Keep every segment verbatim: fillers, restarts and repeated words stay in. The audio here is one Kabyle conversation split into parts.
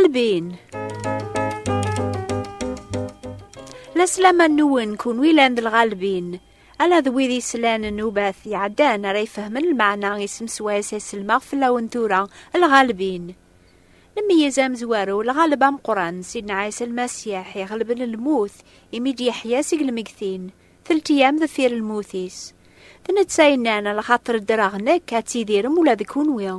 Lɣalbin. La slama-nwen kunwi llan d lɣalbin. Ala d wid islan nnubat iɛeddan ara ifehmen lmeɛna isem swayes i selmeɣ fell-awen tura, lɣalbin. Nmeyyez amezwaru, lɣaleb ameqqran, Sidna Ɛisa Lmasiḥ iɣelben lmut imi d-yeḥya seg lmegtin, teltiyam deffir lmut-is. D netta yennan, lxaṭer ddreɣ nekk, ad tidirem ula d kunwi.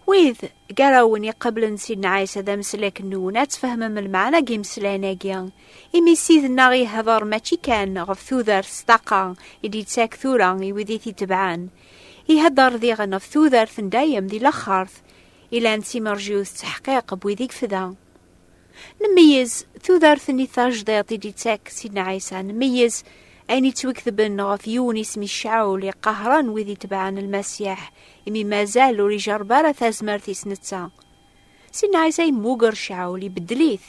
Wid gar-awen iqeblen Sidna Ɛisa d ameslak-nwen, ad tfehmem lmeɛna n yimeslayen-agi. Imi Ssid-nneɣ ihder mačči kan ɣef tudert s ṭṭaqa i d-yettak tura i wid i t-itebɛen. Ihedder diɣen ɣef tudert n dayem di laxert, ilan d timerjiwt d teḥqiq n wid i yefda. Nmeyyez tudert-nni tajdiṭ i d-yettak Sidna Ɛisa, nmeyyez ayen yettwaketben ɣef yiwen isem-is Caɛul iqahren wid itebɛen Lmasiḥ, imi mazal ur ijerreb ara tazmert-is netta. Sidna Ɛisa yemmuger Caɛul, ibeddel-it,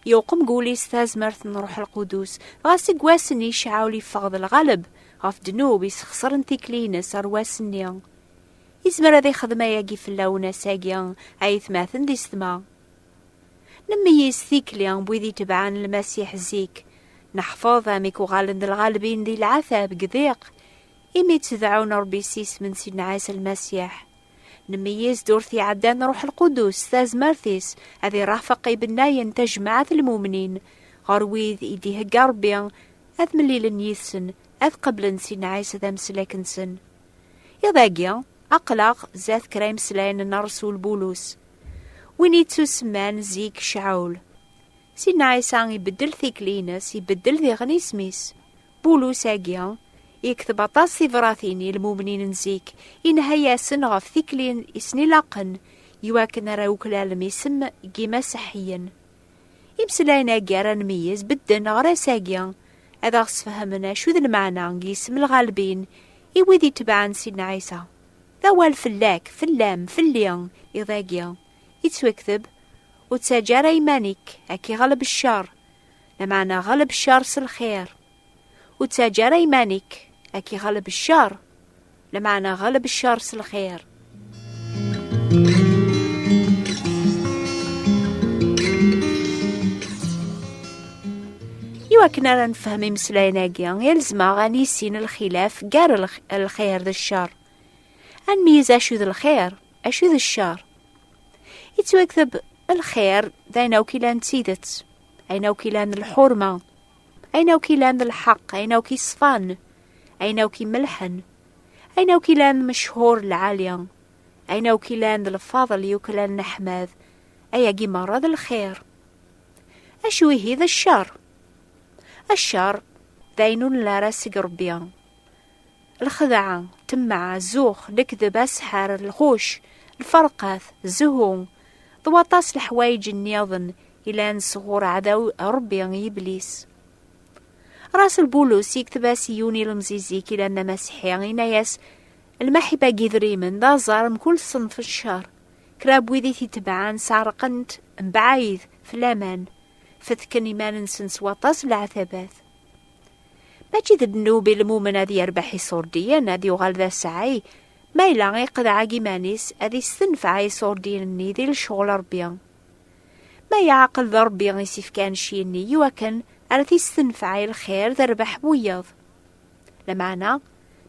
yewqem deg wul-is tazmert n Ṛuḥ Lqudus, dɣa seg wass-nni Caɛul yeffeɣ d lɣaleb ɣef ddnub, isexṣren tikli-ines ar wass-nni. Izmer ad ixdem ayagi fell-awen ass-agi, ay atmaten d isetma. Nmeyyez tikli n wid itebɛen Lmasiḥ zik. Neḥfeḍ amek uɣalen d lɣalbin di lɛatab, deg ḍiq, imi ttdeɛɛun Ṛebbi s isem n Sidna Ɛisa Lmasiḥ. Nmeyyez ddurt iɛeddan Ṛuḥ Lqudus s tazmert-is ad irafeq ibennayen tajmaɛt n lmumnin, ɣer wid i d-ihegga Ṛebbi ad mlilen yid-sen, ad qeblen Sidna Ɛisa d ameslak-nsen. Iḍ-agi, aql-aɣ zdat kra imeslayen n Ṛṛsul Bulus, win yettusemman zik Caɛul. Sidna Ɛisa ibeddel tikli-ines, ibeddel diɣen isem-is. Bulus-agi yekteb aṭas tibratin i lmumnin n zik, inha-yasen ɣef tikli i sen-ilaqen, iwakken ara uklalem isem n yimaseḥḥiyen. Imeslayen-agi ara nmeyyez bedden ɣer ass-agi, ad aɣ-sfehmen acu d lmeɛna n yisem lɣalbin i wid itebɛen Sidna Ɛisa. D awal fell-ak, fell-am, fell-i, iḍ-agi. Yettwakteb, ur ttaǧǧa ara iman-ik, ad k-iɣleb ccer. Lameɛna ɣleb ccer s lxir. Ur ttaǧǧa ara iman-ik, ad k-iɣleb ccer. Lameɛna ɣleb ccer s lxir. Iwakken ara nefhem imeslayen-agi, ilzem-aɣ ad nissin lxilaf gar lx-, lxir d ccer. Ad nmeyyez acu d lxir, acu d ccer. Yettwakteb lxir d ayen akk ilan d tidet, ayen akk ilan d lḥurma, ayen akk ilan d lḥeqq, ayen akk iṣfan, ayen akk imelḥen, ayen akk ilan d mechuṛ lɛali, ayen akk ilan d lfaḍel yuklal neḥmad, ayagi merra d lxir. Acu ihi d ccer? Ccer d ayen ur nelli ara seg Ṛebbi. Lxedɛa, ṭṭmeɛ, zzux, lekdeb, aseḥḥer, lɣuc, lferqat, zzhu, d waṭas leḥwayeǧ nniḍen ilan sɣur aɛdaw Ṛebbi, Iblis. Rasul Bulus yekteb-as i yiwen ilemẓi zik ilan d amasiḥi, yenna-yas, lmaḥibba n yidrimen d aẓar mkul ṣṣenf n ccer. Kra n wid i t-itebɛen sɛerqen-t mebɛid f laman, fetken iman-nsen s waṭas n leɛtabat. Mačči d ddnub i lmumen ad yerbeḥ iṣurdiyen, ad yuɣal d aseɛɛi, ma yella iqḍeɛ-ag iman-is ad istenfeɛ iṣurdiyen-nni di lecɣel Ṛebbi. Ma yeɛqel d Ṛebbi i s-ifkan cci-nni, iwakken ara t-istenfeɛ i lxir d rrbeḥ n wiyaḍ. Lameɛna,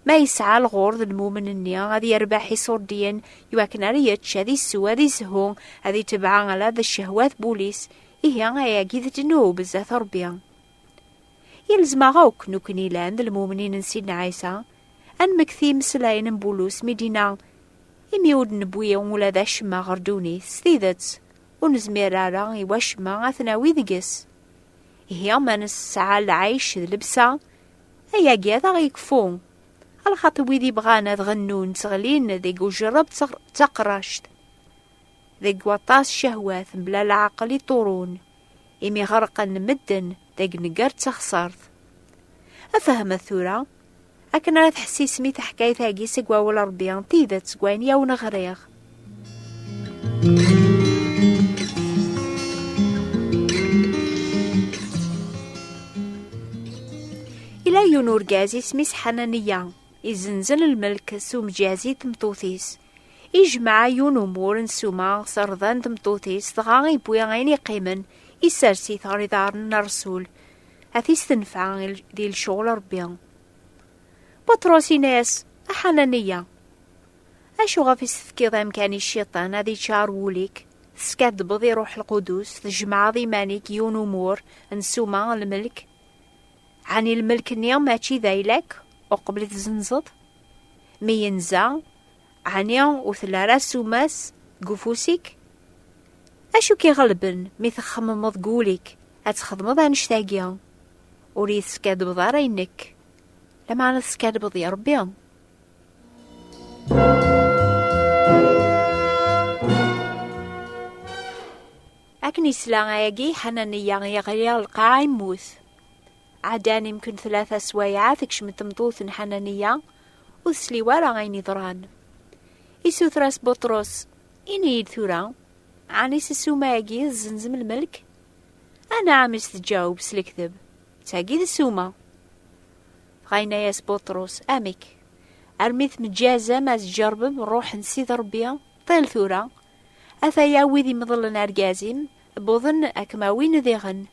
ma yesɛa lɣur d lmumen-nni ad yerbeḥ iṣurdiyen, iwakken ara yečč, ad isew, ad izhu, ad itebɛa ala d ccehwat n wul-is, ihi ayagi d ddnub zdat Ṛebbi. Yelzem-aɣ akk, nekkni ilan d lmumnin n Sidna Ɛisa, ad nmekti imeslayen n Bulus mi d-yenna, imi ur d-newwi ula d acemma ɣer ddunit, s tidet, ur nezmir ara i wacemma ad t-nawi deg-s. Ihi, ma nesɛa lɛic d llebsa, ayagi ad aɣ-yekfu. Lxaṭi wid ibɣan ad ɣennun ttɣlin deg ujerreb d taq-, d taqract, deg waṭas ccehwat mebla leɛqel iṭurun, imi ɣerqen medden deg nnger d taxṣart. Fehmet tura, akken ara tḥessisem i teḥkayt-agi seg wawal Ṛebbi, n tidet seg wayen i awen-ɣriɣ. Ila yiwen urgaz isem-is Ḥananiya, izenzen lmelk s umjazi n tmeṭṭut-is. Ijmeɛ yiwen umur n ssuma s rrḍa n tmeṭṭut-is, dɣa iwwi ayen iqqimen, isers-it ɣer iḍarren n Ṛṛsul, ad t-istenfeɛ i l-, di lecɣel Ṛebbi. Buṭrus yenna-yas: "A Ḥananiya, acu ɣef i s-tefkiḍ amkan i cciṭan ad iččar wul-ik, teskaddbeḍ i Ṛuḥ Lqudus, tjemɛeḍ iman-ik yiwen umur n ssuma n lmelk? Ɛni lmelk-nni mačči d ayla-k uqbel i tzenzeḍ? Mi yenza, ɛni ur telli ara ssuma-s deg ufus-ik? Acu k-iɣelben mi txemmemeḍ deg wul-ik ad txedmeḍ annect-agi? Ur yi-teskaddbeḍ ara i nekk, lameɛna teskaddbeḍ i Ṛebbi." Akken yesla ayagi, Ḥananiya yeɣli ɣer lqaɛa, yemmut. Ɛeddan imken tlata swayeɛ, tekcem tmeṭṭut n Ḥananiya, ur tesli wara ayen yeḍran. Isuter-as Buṭrus: "Ini-yi-d tura, ɛni s ssuma-agi tzenzem lmelk?" "Anɛam," i s-tǧaweb s lekdeb, "d tagi d ssuma." Dɣa yenna-yas Buṭrus: "Amek? Armi tmeǧǧazam ad tǧerbem ṛṛuḥ n Sidi Ṛebbi? Ṭil tura. Ataya wid imeḍlen argaz-im, wwḍen ad kem-awin diɣen."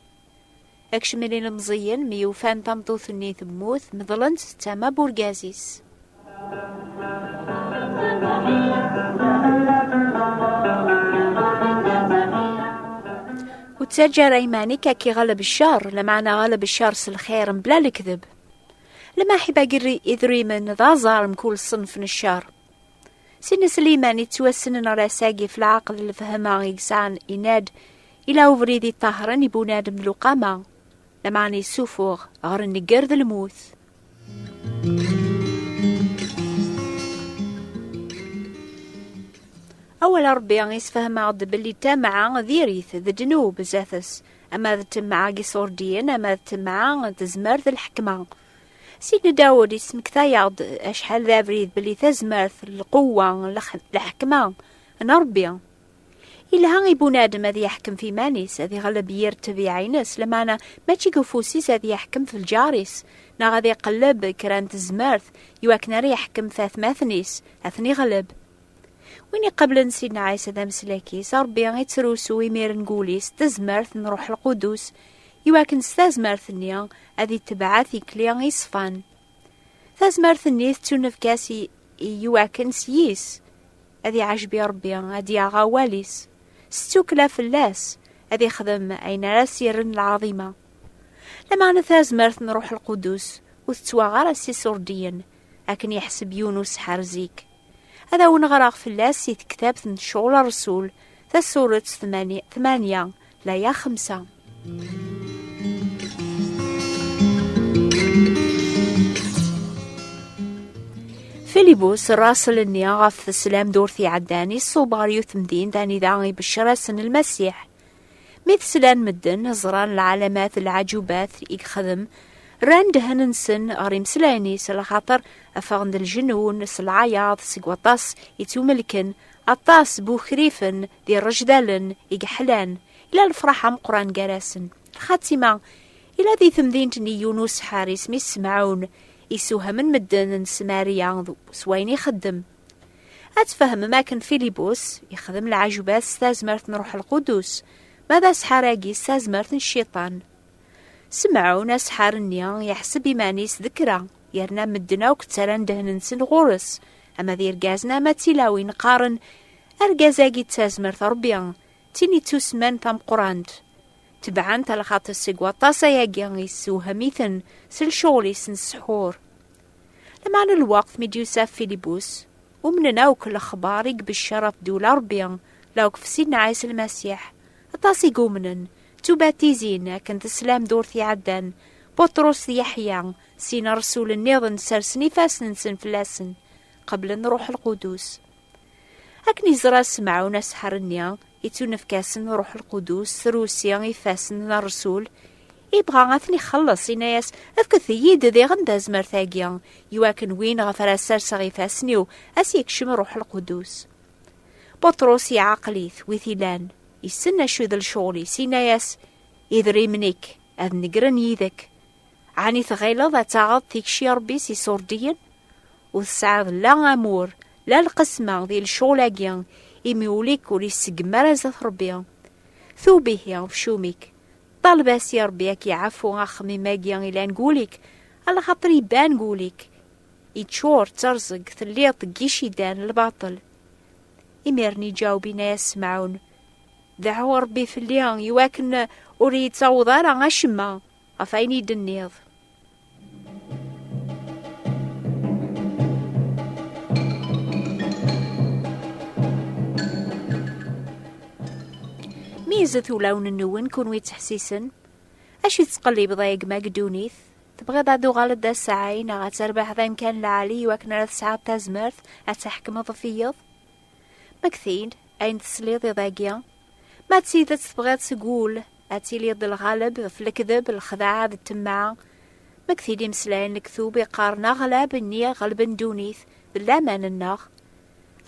Akecmen ilemẓiyen mi ufan tameṭṭut-nni temmut, meḍlen-tt d tama n urgaz-is. Ur ttaǧǧa ara iman-ik ad k-iɣleb ccer, lameɛna ɣleb ccer s lxir mebla lekdeb. Lmaḥiba gar idrimen d aẓar mkul ṣṣenf n ccer. Sidna Sliman yettwassnen ɣer ass-agi ɣef lɛaqel d lefhama i yesɛan, yenna-d: "Ila ubrid iṭahren i bunadem d luqama, lameɛna yessufuɣ ɣer nnger d lmut." Awal n Ṛebbi yessefhem-aɣ-d belli ṭṭameɛ diri-t d ddnub zdat-s, ama d ṭṭameɛ n iṣurdiyen, ama d ṭṭameɛ n tezmert d lḥekma. Sidna Dawed yesmektay-aɣ-d acḥal d abrid belli tazmert, lqewwa, lex-, leḥkma n Ṛebbi. Yelha i bunadem ad yeḥkem f iman-is, ad iɣleb yir ṭṭbiɛa-ines, lameɛna mačči deg ufus-is ad yeḥkem f lǧar-is, neɣ ad iqelleb kra n tezmert iwakken ara yeḥkem f atmaten-is, ad ten-iɣleb. Win iqablen Sidna Ɛisa d ameslak-is, Ṛebbi ittrusu imiren deg wul-is tazmert n Ṛuḥ Lqudus, iwakken s tazmert-nni ad itbeɛ tikli iṣfan. Tazmert-nni tettunefk-as i, i, iwakken s yis ad iɛjeb i Ṛebbi, ad yaɣ awal-is, s tukkla fell-as, ad ixdem ayen ara s-yerren lɛaḍima. Lameɛna tazmert n Ṛuḥ Lqudus ur tettwaɣ ara s iṣurdiyen, akken yeḥseb yiwen useḥḥar zik. Ad awen-ɣreɣ fell-as si tektabt n Ccɣel Ṛṛsul, tasuret tmanya, tmanya, laya xemsa. Filibus, ṛṛaṣel-nni ɣef teslam ddurt iɛeddan, iṣub ɣer yiwet temdint anida ibeccer-asen Lmasiḥ. Mi t-slan medden, ẓran lɛalamat d lɛaǧubat i yexdem, rran ddehn-nsen ɣer imeslayen-is, lxaṭer ffɣen-d lǧenun s lɛayaḍ seg waṭas ittumelken, aṭas n wukrifen d irejdalen i yeḥlan, ila lefraḥ ameqqran gar-asen. Lxatima, ila di temdint-nni yiwen useḥḥar isem-is Semɛun, isuhamen medden n Smarya s wayen ixeddem. Ad tfehmem akken Filibus ixdem lɛajubat s tazmert n Ṛuḥ Lqudus, ma d aseḥḥar-agi s tazmert n Cciṭan. Semɛun, aseḥḥar-nni, yeḥseb iman-is d kra, yerna medden akk ttarran ddehn-nsen ɣur-s, ama d irgazen ama d tilawin, qqaren: "Argaz-agi d tazmert n Ṛebbi, d tin ittusemman tameqqrant." Tebɛen-t lxaṭer seg waṭas ayagi yessewhem-iten s lecɣel-is n ssḥur. Lameɛna lweqt mi d-yusa Filibus, umnen akk lexbar i ibeccer ɣef ddula Ṛebbi, la akk f Sidna Ɛisa Lmasiḥ. Aṭas i yumnen, ttubatizin akken teslam ddurt iɛeddan, Buṭrus d Yeḥya, sin ṛṛsul nniḍen sersen ifassen-nsen fell-asen, qeblen Ṛuḥ Lqudus. Akken iẓra Semɛun aseḥḥar-nni, ittunefk-asen Ṛuḥ Lqudus, trusi ifassen n ṛṛsul, ibɣa ad ten-ixelleṣ, yenna-yas: "Efket-iyi-d diɣen tazmert-agi, iwakken win ɣef ara serseɣ ifassen-iw, ad s-yekcem Ṛuḥ Lqudus." Buṭrus iɛqel-it, wi t-ilan, issen acu d lecɣel-is, yenna-yas: "Idrimen-ik ad negren yid-k. Ɛni tɣileḍ ad taɣeḍ tikci Ṛebbi s iṣurdiyen? Ur tesɛiḍ la amur, La lqesma di lecɣal-agi, imi ul-ik ur iseggem ara zdat Ṛebbi. Tub ihi, bcum-ik. Ṭaleb-as i Ṛebbi ad k-iɛfu axemmim-agi ilan deg wul-ik, alaxaṭer iban deg wul-ik. Iččur d terẓeg, telliḍ deg yicidan n lbaṭel. Imiren iǧaweb, yenna-yas Semɛun: Deɛɛu Ṛebbi fell-i, iwakken ur iyi-ttaweḍ ara acemma ɣef ayen i d-tenniḍ. Meyyzet ulawen-nwen, kunwi yettḥessisen. Acu tettqellibeḍ a gma deg ddunit? Tebɣiḍ ad uɣaleḍ d asaɛay neɣ ad terbeḥeḍ amkan lɛali iwakken ara tesɛuḍ tazmert ad tḥekmeḍ ɣef wiyeḍ? Ma deg tin, ayen tesliḍ iḍ-agi, ma d tidet tebɣiḍ seg wul ad tiliḍ d lɣaleb ɣef lekdeb, lexdaɛa d ṭṭemɛa, ma deg tin imeslayen n lektub iqqaren aɣlab-nni ɣelben ddunit d laman-nneɣ.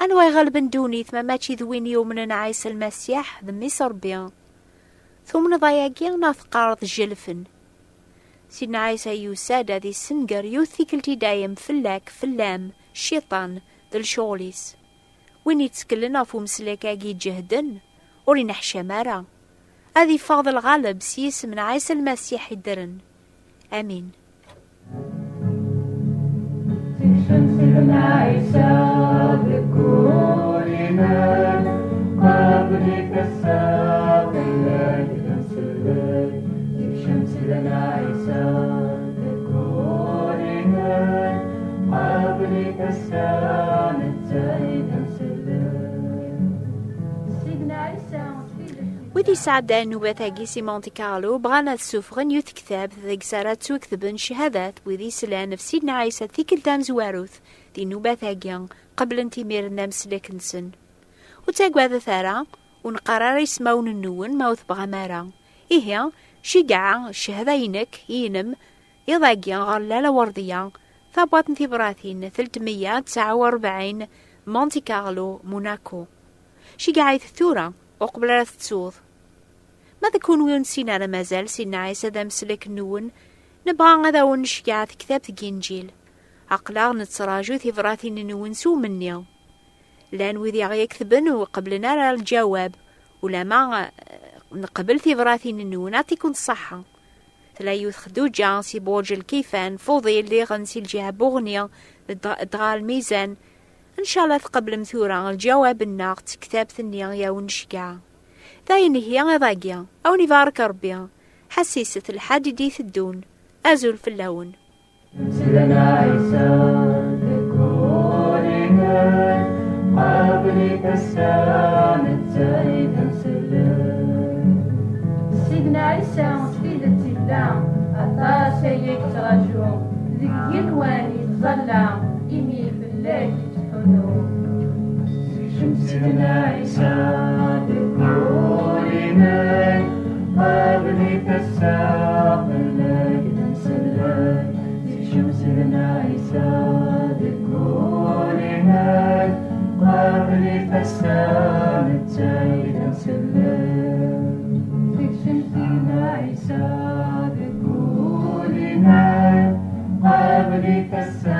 Anwa iɣelben ddunit ma mačči d win yumnen Ɛisa Lmasiḥ d Mmi-s Ṛebbi? Tumneḍ ayagi neɣ teqqareḍ jelfen? Sidna Ɛisa yusa-d ad issenger yiwet tikkelt i dayem fell-ak, fell-am, cciṭan d lecɣal-is. Win yetteklen ɣef umeslak-agi iǧehden, ur ineḥcam ara. Ad iffeɣ d lɣaleb s yisem n Ɛisa Lmasiḥ iddren. Amin. Tekcem Sidna Ɛisa deg wul-inem, qabel-it ass-a fell-ak d amsellek. Tekcem Sidna Ɛisa deg wul-inem, qabel-it ass-a netta i d amsellek. Sidna Ɛisa. Wid yesɛeddayen nnubat-agi si Monte Carlo bɣan ad ssufɣen yiwet tektabt deg-s ara ttwaketben cchadat wid yeslan ɣef Sidna Ɛisa tikkelt tamezwarut di nnubat-agi, qeblen-t imiren d amsellek-nsen. Ur ttagadet ara, ur neqqar ara ismawen-nwen ma ur tebɣam ara. Ihi, cegɛa cchada-inek, inem, iḍ-agi ɣer Lalla Werdiya, tabwaṭ n tibratin teltmeyya tesɛa u rebɛin, Monte Carlo, Monaco. Cegɛ-it tura, uqbel ara tettuḍ. Ma d kunwi ur nessin ara mazal Sidna Ɛisa d amsellek-nwen, nebɣa ad awen-necegɛeɣ tektabt n Yinǧil. Aql-aɣ nettraǧu tibratin-nwen s umenni. Llan wid i ɣ-iketben ur qebblen ara lǧawab, ulama, eh, neqbel tibratin-nwen, aɛṭikum ṣṣeḥḥa. Tella yiwet xduǧa si Burǧ Lkifan, Fuḍil diɣen si lǧiha n Buɣni, d-, dɣa Lmizan. Ncallah tqeblem tura lǧawab-nneɣ d tektabt-nni i awen-necegɛeɣ. D ayen ihi iḍ-agi, a wen-ibarek Ṛebbi. Ḥessiset lḥad i d-iteddun. Azul fell-awen. Sidna Ɛisa deg wul-inem, qabel-it ass-a netta i d amsellek. Sidna Ɛisa d tidet yella, aṭas ay yettṛaju, deg yigenwan yettẓalla, imi fell-ak yettḥunnu. Sekcem Sidna Ɛisa deg wul-inek, qabel-it ass-a fell-ak d amsellek. Sekcem Sidna Ɛisa deg wul-inek, qabel-it ass-a netta i d amsellek. Sekcem Sidna Ɛisa deg wul-inek, qabel-it ass-a